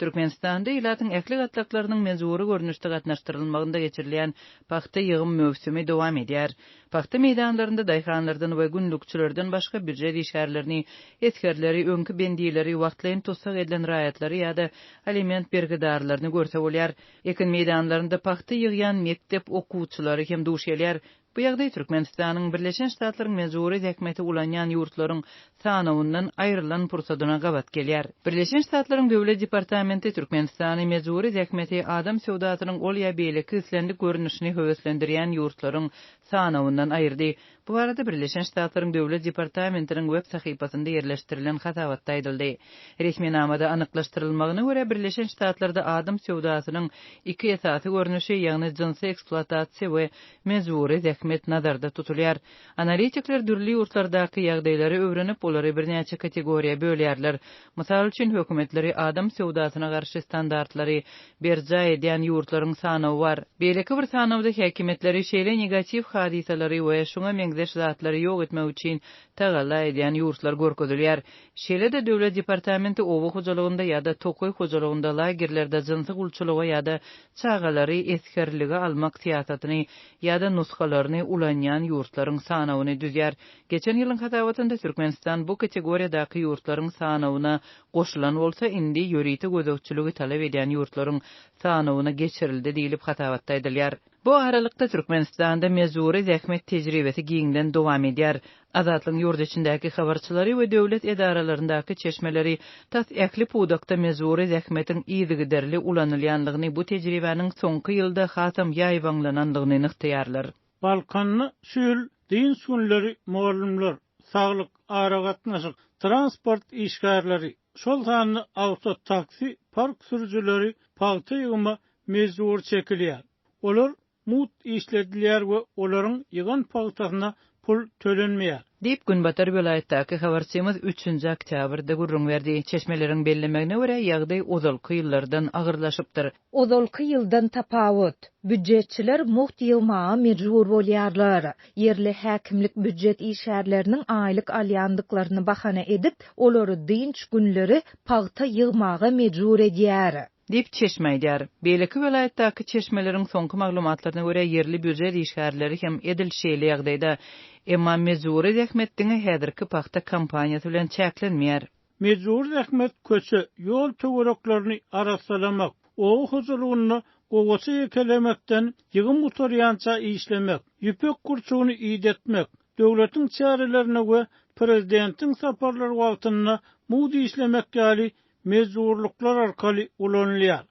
Türkmenistanda ilatyň ähli gatlaklarynyň mejbury görnüşde gatnaşdyrylmagynda geçirilýän pagta ýygym möwsümi dowam edýär. Pagta meýdanlarynda daýhanlardan we günlükçilerden başga býujet işgärlerini, esgerleri, öňki bendileri, wagtlaýyn tussag edilen raýatlary ýa-da aliment bergidarlaryny görse bolýar. Ekin meýdanlarynda pagta ýygýan mekdep okuwçylary hem duş gelýär. Bu ýagdaý Türkmenistanyň Birleşen Ştatlaryň mejbury zähmeti ulanýan ýurtlaryň sanawyndan aýrylan pursadyna gabat gelýär. Birleşen Ştatlaryň Döwlet departamenti Türkmenistany mejbury zähmeti, adam söwdasynyň ol ýa beýleki islendik görnüşini höweslendirýän ýurtlaryň sanawyndan aýyrdy. Bu barada Birleşen Ştatlaryň Döwlet departamentiniň web sahypasynda ýerleşdirilen hasabatda aýdyldy. Resminamada anyklaşdyrylmagyna görä, Birleşen Ştatlarda adam söwdasynyň iki esasy görnüşi, ýagny jynsy ekspluatasiýa we mejbury zähmet nazarda tutulýar. Analitikler dürli ýurtlardaky ýagdaýlary öwrenip, olary birnäçe kategoriýa bölýärler. Mysal üçin, hökümetleri adam söwdasyna garşy standartlary berjaý edýän ýurtlaryň sanawy bar. Beýleki bir sanawda häkimiýetleri şeýle negatiw hadysalary we şuňa meňzeş zatlary ýok etmek üçin tagalla edýän ýurtlar görkezilýär. Şeýle-de Döwlet departamenti oba hojalygynda ýa-da tokaý hojalygynda lagerlerde jynsy gulçulyga ýa-da çagalary esgerlige almak syýasatyny ýa-da nusgalaryny ulanýan ýurtlaryň sanawyny düzýär. Geçen ýylyň hasabatynda Türkmenistan bu kategoriýadaky ýurtlaryň sanawyna goşulan bolsa, indi ýörite gözegçiligi talap edýän ýurtlaryň sanawyna geçirildi diýlip hasabatda aýdylýar. Bu aralykda, Türkmenistanda mejbury zähmet tejribesi giňden dowam edýär. Azatlygyň ýurt içindäki habarçylary we döwlet edaralaryndaky çeşmeleri tas ähli pudakda mejbury zähmetiň yzygiderli ulanylýanlygyny, bu tejribäniň soňky ýylda hasam ýaýbaňlananlygyny nygtaýarlar. Balkanda şu ýyl dynç günleri mugallymlar, saglyk, aragatnaşyk, transport işgärleri, şol sanda awtotaksi park sürüjileri pagta ýygyma mejbury çekilýär. Olar mugt işledilýär we olaryň ýygan pagtasyna pul tölenmeýär. Diýip, günbatar welaýatdaky habarçymyz üçünji oktýabrda gürrüň berdi. Çeşmeleriň bellemegine görä, ýagdaý ozalky ýyllardan agyrlaşypdyr. Ozalky ýyldan tapawut, býujetçiler mugt ýygmaga mejbur bolýarlar. Ýerli häkimlik býujet işgärleriniň aýlyk alýandyklaryny bahana edip, olary dynç günleri pagta ýygmaga mejbur edýär. Diýip, çeşme aýdýar. Beýleki welaýatdaky çeşmeleriň soňky maglumatlaryna görä, ýerli býujet işgärleri hem edil şeýle ýagdaýda. Emma mejbury zähmet diňe häzirki pagta kampaniýasy bilen çäklenmeýär. Mejbury zähmet köçe, ýol töwereklerini arassalamak, oba hojalygynda gowaça ýekelemekden ýygym gutarýança işlemek, ýüpek gurçugyny idetmek, döwletiň çärelerine we prezidentiň saparlary wagtynda mugt işlemek ýaly mejburlyklar arkaly ulanylýar.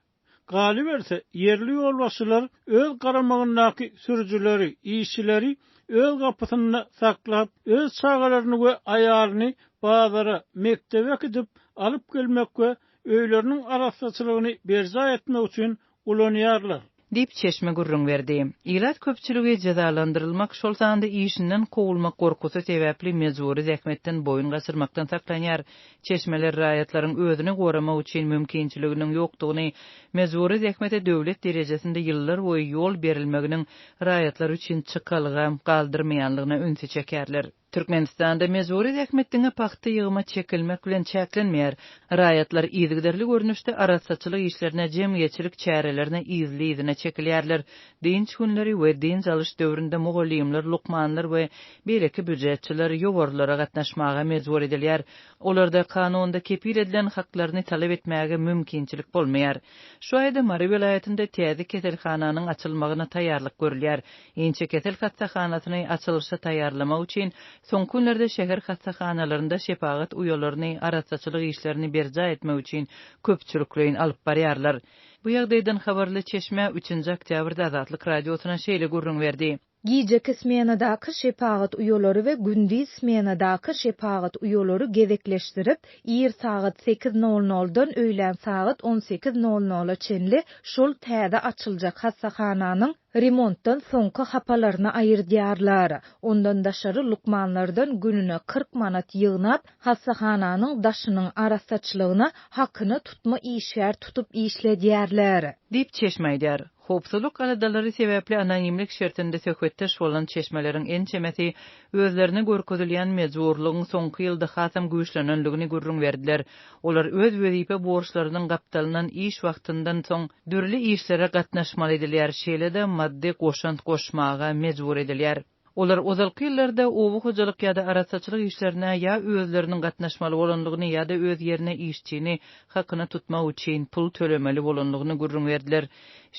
Galyberse, ýerli ýolbaşçylar öz garamagyndaky sürüjileri, işçileri öz gapysynda saklap, öz çagalaryny we aýalyny bazara, mekdebe äkidip, alyp gelmek we öýleriniň arassaçylygyny berjaý etmek üçin ulanýarlar. Diýip, çeşme gürrüň berdi. Ilat köpçüligi jezalandyrylmak, şol sanda işinden kowulmak gorkusy sebäpli mejbury zähmetden boýun gaçyrmakdan saklanýar. Çeşmeler raýatlaryň özüni goramak üçin mümkinçiliginiň ýokdugyny, mejbury zähmete döwlet derejesinde ýyllarboýy ýol berilmeginiň raýatlar üçin çykalga galdyrmaýanlygyna ünsi çekýärler. Türkmenistanda mejbury zähmet diňe pagta ýygyma çekilmek bilen çäklenmeýär. Raýatlar yzygiderli görnüşde arassaçylyk işlerine, jemgyýetçilik çärelerine yzly-yzyna çekilýärler. Dynç günleri we dynç alyş döwründe mugallymlar, lukmanlar we beýleki býujetçiler ýowarlara gatnaşmaga mejbur edilýär. Olarda kanunda kepil edilen haklaryny talap etmäge mümkinçilik bolmaýar. Şu aýda Mary welaýatynda täze keselhananyň açylmagyna taýýarlyk görülýär. Inçekesel hassahanasyny açylyşa taýýarlamak üçin soňky günlerde şäher hassahanalarynda şepagat uýalaryny arassaçylyk işlerini berjaý etmek üçin köpçülikleýin alyp barýarlar. Bu ýagdaýdan habarly çeşme üçünji oktýabrda Azatlyk Radiosyna şeýle gürrüň berdi. Gijeki smenadaky şepagat uýalary we gündiz smenadaky şepagat uýalary gezekleşdirip, ir sagat sekiz nol noldan öýlän sagat on sekiz nol nola çenli şol täze açyljak hassahananyň. remontdan soňky hapalaryny aýyrdýarlar. Ondan daşary lukmanlardan gününe 40 manat ýygnap, hassahananyň daşynyň arassaçylygyna hakyna tutma işgär tutup işledýärler. Diýip, çeşme aýdýar. Howpsuzlyk aladalary sebäpli anonimlik şertinde söhbetdeş bolan çeşmeleriň ençemesi özlerine görkezilýän mejburlygyň soňky ýylda hasam güýçlenendigini gürrüň berdiler. Olar öz wezipe borçlarynyň gapdalyndan iş wagtyndan soň dürli işlere gatnaşmaly edilýär, şeýle-de maddy goşant goşmaga mejbur edilýär. Olar ozalky ýyllarda oba hojalyk ýa-da arassaçylyk işlerine ýa özleriniň gatnaşmaly bolandygyny ýa-da öz ýerine işçini hakyna tutmak üçin pul tölemeli bolandygyny gürrüň berdiler.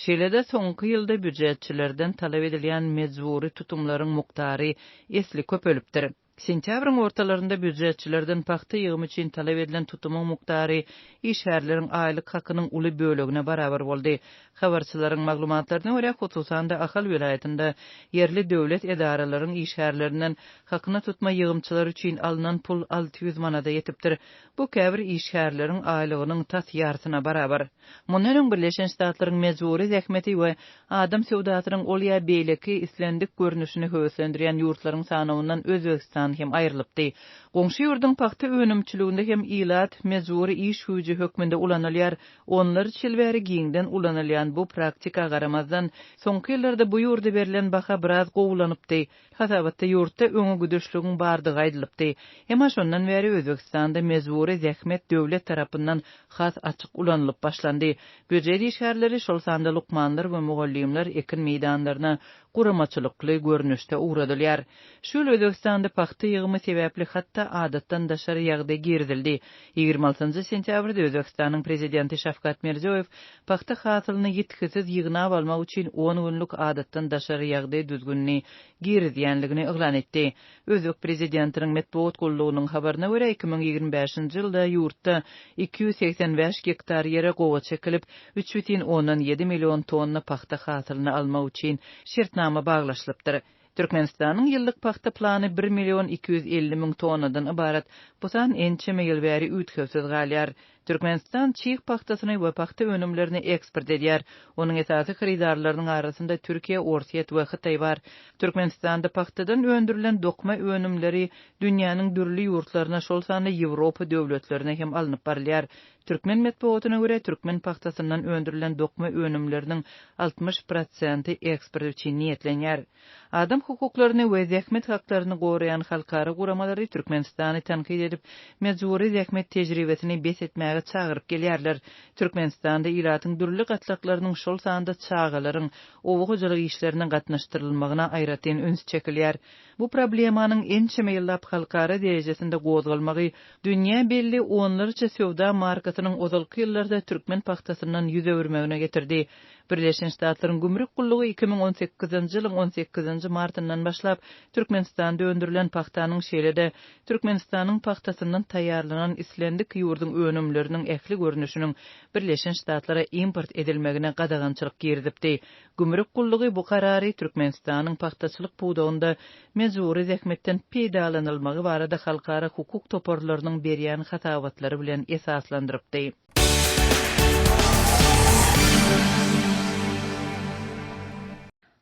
Şeýle-de soňky ýylda býujetçilerden talap edilýän mejbury tutumlaryň mukdary esli köpelipdir. Sentýabryň ortalarynda býujetçilerden pagta ýygymy üçin talap edilen tutumyň mukdary işgärleriň aýlyk hakynyň uly bölegine barabar boldy. Habarçylaryň maglumatlaryna görä, hususan-da Ahal welaýatynda ýerli döwlet edaralaryň işgärlerinden hakyna tutma ýygymçylar üçin alnan pul 600 manada ýetipdir. Bu käbir işgärleriň aýlygynyň tas ýarsyna barabar. Mundan öň Birleşen Ştatlaryň mejbury zähmeti we adam söwdasynyň ol ýa beýleki islendik görnüşini höweslendirýän ýurtlaryň sanawyndan Özbegistan hem aýrylypdy. Goňşy ýurduň pagta önümçiliginde hem ilat mejbury iş güýji hökmünde ulanylýar. Onlarça ýyl bäri giňden ulanylýan bu praktika garamazdan, soňky ýyllarda bu ýurda berlen baha biraz gowulanypdy. Hasabatda ýurtda öňe gidişligiň bardygy aýdylypdy. Emma şondan bäri Özbegistanda mejbury zähmet döwlet tarapyndan has açyk ulanylyp başlandy. Býujet işgärleri, şol sanda lukmanlar we mugallymlar ekin meýdanlaryna guramaçylykly görnüşde ugradylýar. Şu ýyl Özbegistanda pagta ýygymy sebäpli hatda adatdan daşary ýagdaý girizildi. Ýigrimi altynjy sentýabrda Özbegistanyň prezidenti Şawkat Mirziýoýew Pagta hasylyny ýitgisiz ýygnap almak üçin on günlük adatdan daşary ýagdaý düzgünini girizýänligini yglan etdi. Özbek prezidentiniň metbugat gullugynyň habaryna görä, 2025-nji ýylda ýurtda 285 gektar ýere gowaça ekilip, 3,7 million tonna pagta hasylyny almak üçin şertnama baglaşylypdyr. Türkmenistanyň ýyllyk pagta plany bir million 250 müň tonnadan ybarat. Bu san ençeme ýyl bäri üýtgewsiz galýar. Türkmenistan çig pagtasyny we pagta önümlerini eksport edýär. Onuň esasy hyrydarlarynyň arasynda Türkiýe, Orsýet we Hytaý bar. Türkmenistanda pagtadan öndürilen dokma önümleri dünýäniň dürli ýurtlaryna, şol sanda Ýewropa döwletlerine hem alnyp barylýar. Türkmen metbugatyna görä, türkmen pagtasyndan öndürilen dokma önümleriniň 60 prosenti eksport üçin niýetlenýär. Adam hukuklaryny we zähmet haklaryny goraýan halkara guramalary Türkmenistany tankyt edip, mejbury zähmet tejribesini bes etmäge çagyryp gelýärler. Türkmenistanda ilatyň dürli gatlaklarynyň, şol sanda çagalaryň oba hojalyk işlerine gatnaşdyrylmagyna aýratyn üns çekilýär. Bu problemanyň ençeme ýyllap halkara derejesinde gozgalmagy dünýä belli onlarça söwda markasynyň ozalky ýyllarda türkmen pagtasyndan ýüz öwürmegine getirdi. Birleşen Ştatlaryň Gümrük gullugy 2018-nji ýylyň on sekizinji martyndan başlap Türkmenistanda öndürilen pagtanyň şeýle-de Türkmenistanyň pagtasyndan taýýarlanan islendik ýurduň önümleriniň ähli görnüşiniň Birleşen Ştatlara import edilmegine gadagançylyk girizipdi. Gümrük gullugy bu karary Türkmenistanyň pagtaçylyk pudagynda mejbury zähmetden peýdalanylmagy barada halkara hukuk toparlarynyň berýän hasabatlary bilen esaslandyrypdy.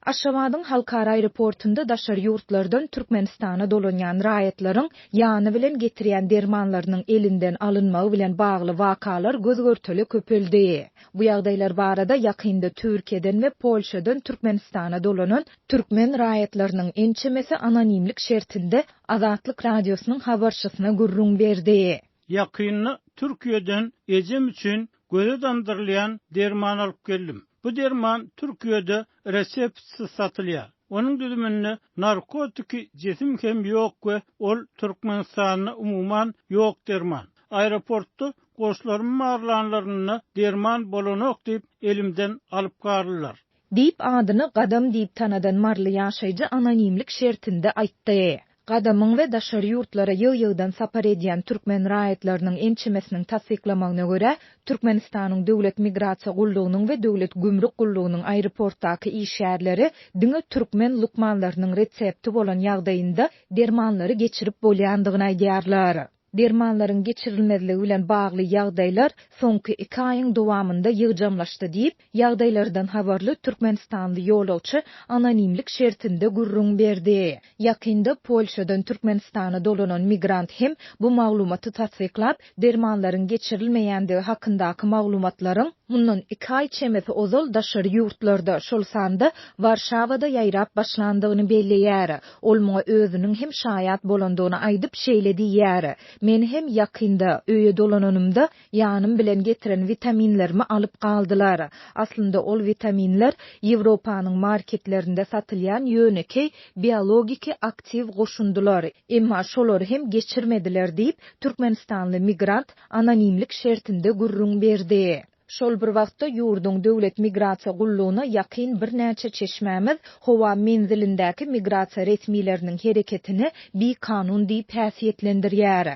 Aşgabadyň halkara aeroportunda daşary ýurtlardan Türkmenistana dolanýan raýatlaryň ýany bilen getirýän dermanlarynyň elinden alynmagy bilen bagly wakalar göz-görtele köpeldi. Bu ýagdaýlar barada ýakynda Türkiýeden we Polşadan Türkmenistana dolanan türkmen raýatlarynyň ençemesi anonimlik şertinde Azatlyk Radiosynyň habarçysyna gürrüň berdi. Ýakynda Türkiýeden ejem üçin göze damdyrylýan derman alyp geldim. Bu derman Türkiýede reseptsiz satylýar. Onuň düzüminde narkotiki jisim hem ýok we ol Türkmenistanda umuman ýok derman. Aeroportda goşlarymy barlanlarynda derman bolanok diýip elimden alyp galdylar. Diýip, adyny Gadam diýip tanadan maryly ýaşaýjy anonimlik şertinde aýtdy. Gadamyň we daşary ýurtlara ýygy-ýygydan sapar edýän türkmen raýatlarynyň ençemesiniň tassyklamagyna görä, Türkmenistanyň Döwlet migrasiýa gullugynyň we Döwlet gümrük gullugynyň aeroportdaky işgärleri diňe türkmen lukmanlarynyň resepti bolan ýagdaýynda dermanlary geçirip bolýandygyny aýdýarlar. Dermanlaryň geçirilmezligi bilen bagly ýagdaýlar soňky iki aýyň dowamynda ýygjamlaşdy diýip, ýagdaýlardan habarly türkmenistanly ýolagçy anonimlik şertinde gürrüň berdi. Ýakynda Polşadan Türkmenistana dolanan migrant hem bu maglumaty tassyklap, dermanlaryň geçirilmeýändigi hakyndaky maglumatlaryň mundan iki aý çemesi ozal daşary ýurtlarda, şol sanda Warşawada ýaýrap başlandygyny belleýär. Ol muňa özüniň hem şaýat bolandygyny aýdyp, şeýle diýýär, Men hem ýakynda, öýe dolananymda, ýanym bilen getiren witaminlerimi alyp galdylar. Aslynda ol witaminler Ýewropanyň marketlerinde satylýan ýönekeý biologiki aktiw goşundylar, emma şolary hem geçirmediler diýip, türkmenistanly migrant anonimlik şertinde gürrüň berdi. Şol bir wagtda, ýurduň Döwlet migrasiýa gullugyna ýakyn birnäçe çeşmämiz howa menzilindäki migrasiýa resmileriniň hereketini bikanun diýip häsiýetlendirýär.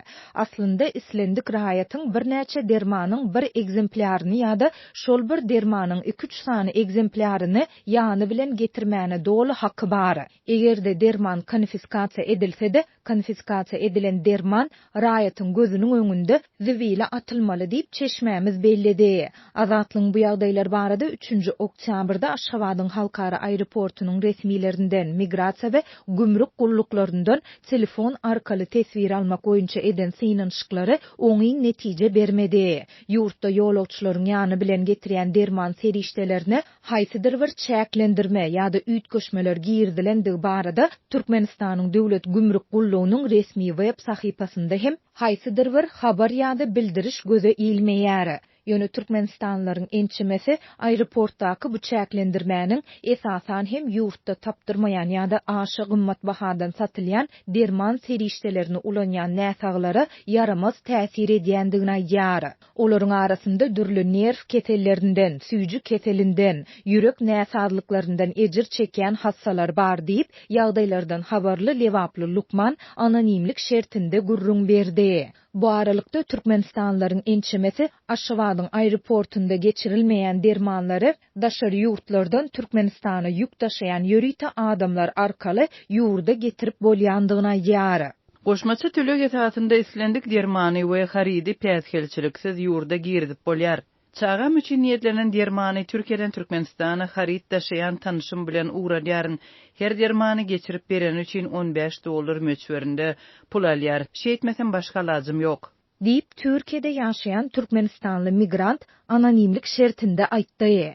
Aslynda, islendik raýatyň birnäçe dermanyň bir ekzemplýaryny ýa-da şol bir dermanyň iki-üç sany ekzemplýaryny ýany bilen getirmäne doly haky bar. Eger-de derman konfiskasiýa edilse-de, konfiskasiýa edilen derman raýatyň gözüniň öňünde zibile atylmaly diýip, çeşmämiz belledi. Azatlygyň bu ýagdaýlar barada üçünji oktýabrda Aşgabadyň halkara aeroportunyň resmilerinden, migrasiýa we gümrük gulluklaryndan telefon arkaly teswir almak boýunça eden synanyşyklary oňyn netije bermedi. Ýurtda ýolagçylaryň ýany bilen getirýän derman serişdelerine haýsydyr bir çäklendirme ýa-da üýtgeşmeler girizilendigi barada Türkmenistanyň Döwlet gümrük gullugynyň resmi web sahypasynda hem haýsydyr bir habar ýa-da bildiriş göze ilmeýär. Ýöne türkmenistanlylaryň ençemesi aeroportdaky bu çäklendirmäniň esasan hem ýurtda tapdyrmaýan ýa-da aşa gymmat bahadan satylýan derman serişdelerini ulanýan näsaglara ýaramaz täsir edýändigini aýdýar. Olaryň arasynda dürli nerw kesellerinden, süýji keselinden, ýürek näsazlyklaryndan ejir çekýän hassalar bar diýip, ýagdaýlardan habarly lebaply lukman anonimlik şertinde gürrüň berdi. Bu aralykda, türkmenistanlylaryň ençemesi Aşgabadyň aeroportunda geçirilmeýän dermanlary daşary ýurtlardan Türkmenistana ýük daşaýan ýörite adamlar arkaly ýurda getirip bolýandygyny aýdýar. Goşmaça töleg esasynda islendik dermany we harydy päsgelçiliksiz ýurda girizip bolýar. Çagam üçin niýetlenen dermany Türkiýeden Türkmenistana haryt daşaýan tanyşym bilen ugradýaryn. Her dermany geçirip bereni üçin 15 dollar möçberinde pul alýar. Şeýtmesem başga alajym ýok. Diýip, Türkiýede ýaşaýan türkmenistanly migrant anonimlik şertinde aýtdy.